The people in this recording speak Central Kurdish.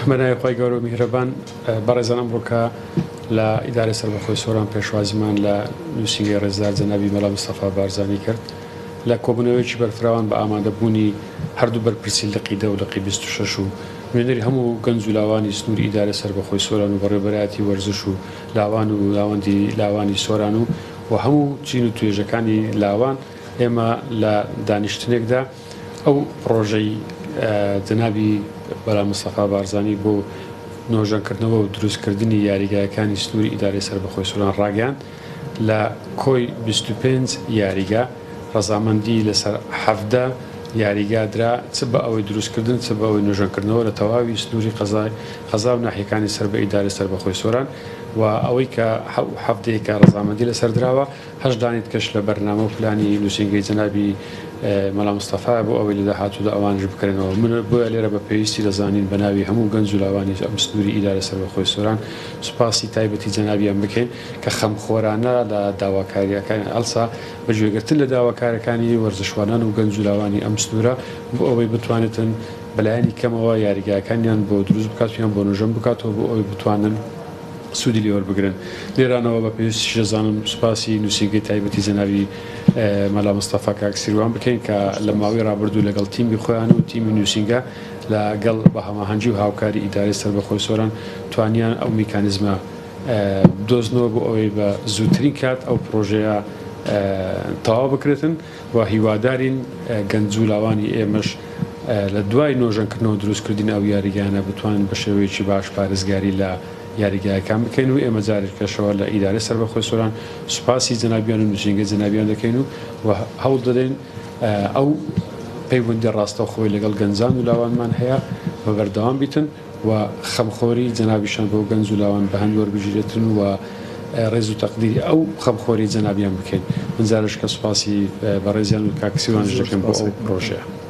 بەناوی خوای گەورە و میهرەبان. بەڕێزان ئەمڕۆکە لە ئیدارەی سەربەخۆی سۆران پێشوازیمان لە نووسینگەی ڕێزدار جەنابی مەلا مستەفا بارزانی کرد لە کۆبوونەوەیەکی بەرفراوان بە ئامادەبوونی هەردوو بەرپرسی لقی دە و لقی 26 و نوێنەری هەموو گەنج و لاوانی سنووری ئیدارەی سەربەخۆی سۆران و بەڕێوەبەرایەتی وەرزش و لاوان و ناوەندی لاوانی سۆران و و هەموو چین و توێژەکانی لاوان ئێمە لە دانیشتنێکدا ئەو پڕۆژەی جەنابی بەلا مستەفا بارزانی بۆ نۆژەنکردنەوە و دروستکردنی یاریگایەکانی سنووری ئیدارەی سەربەخۆی سۆران ڕاگەیاند، لە کۆی 25 یاریگا ڕەزامەندی لەسەر 17 یاریگا درا چ بە ئەوەی دروستکردن چ بە ئەوەی نۆژەنکردنەوە لە تەواوی سنووری قەزای قەزا و ناحیەکانی سەر بە ئیدارەی سەربەخۆی سۆران و ئەوەی کە حەڤدەیەکە ڕەزامەندی لەسەر دراوە هەشت دانەی دیکەش لە بەرنامە و پلانی نووسینگەی جەنابی مەلا مستەفایە بۆ ئەوەی لە داهاتوودا ئەوانیش بکرێنەوە. من بۆیە لێرە بە پێویستی دەزانین بە ناوی هەموو گەنج و لاوانی ئەم سنووری ئیدارەی سەربەخۆی سۆران سوپاسی تایبەتی جەنابیان بکەین کە خەمخۆرانە لە داواکارییەکانی هەڵسا بە گوێگرتن لە داواکارییەکانی وەرزشوانان و گەنج و لاوانی ئەم سنوورە بۆ ئەوەی بتوانێتن بە لایەنی کەمەوە یاریگاکانیان بۆ دروست بکات و یان بۆ نۆژەن بکاتەوە بۆ ئەوەی بتوانن سوودی لێ وەربگرن. لێرانەوە بە پێویستیش دەزانم سوپاسی نووسینگەی تایبەتی جەنابی مەلا مستەفا کاک سیروان بکەین کە لە ماوەی ڕابردوو لەگەڵ تیمی خۆیان و تیمی نووسینگە لە گەڵ بە هەماهەنگی و هاوکاری ئیدارەی سەربەخۆی سۆران توانیان ئەو میکانیزمە بدۆزنەوە بۆ ئەوەی بە زووترین کات ئەو پڕۆژەیە تەواو بکرێتن و هیوادارین گەنج و لاوانی ئێمەش لە دوای نۆژەنکردنەوە دروستکردنی ئەو یاریگایانە بتوانین بە شێوەیەکی باش پارێزگاری لە یاریگایەکان بکەین و ئێمە جارێکەشەوە لە ئیدارەی سەربەخۆی سۆران سوپاسی جەنابیان و نووسینگەی جەنابیان دەکەین و و هەوڵ دەدەین ئەو پەیوەندی ڕاستەوخۆی لەگەڵ گەنجان و لاوانمان هەیە بە بەردەوام بیتن و خەمخۆری جەنابیشان بۆ گەنج و لاوان بە هەند وەربگیرێتن و ڕێز و تەقدیری ئەو خەمخۆری جەنابیان بکەین. من جارێکە سوپاسی بەڕێزیان و کاک سیروانیش دەکەم بۆ ئەو پڕۆژەیە.